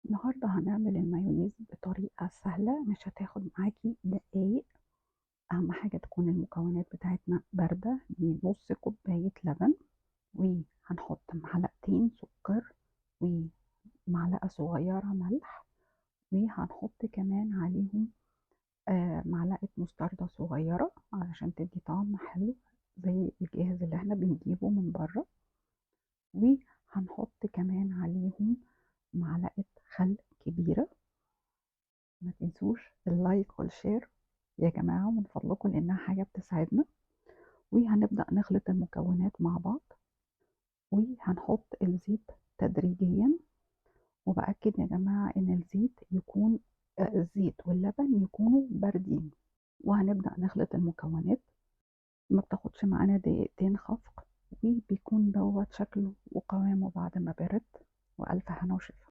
النهاردة هنعمل المايونيز بطريقة سهلة مش هتاخد معاكي دقايق. أهم حاجة تكون المكونات بتاعتنا باردة. دي نص كوباية لبن، وهنحط معلقتين سكر ومعلقة صغيرة ملح، وهنحط كمان عليهم معلقة مستردة صغيرة علشان تدي طعم حلو زي الجاهز اللي احنا بنجيبه من بره. وهنحط كمان عليهم معلقة خل كبيرة. ما تنسوش ال like وال share يا جماعة من فضلكم، لأنها حاجة بتساعدنا. وهنبدأ نخلط المكونات مع بعض، وهنحط الزيت تدريجيا. وبأكد يا جماعة إن الزيت واللبن يكونوا باردين. وهنبدأ نخلط المكونات، ما بتاخدش معانا دقيقتين خفق، وبيكون دوت شكله وقوامه بعد ما برد. وألف هنا وشفا.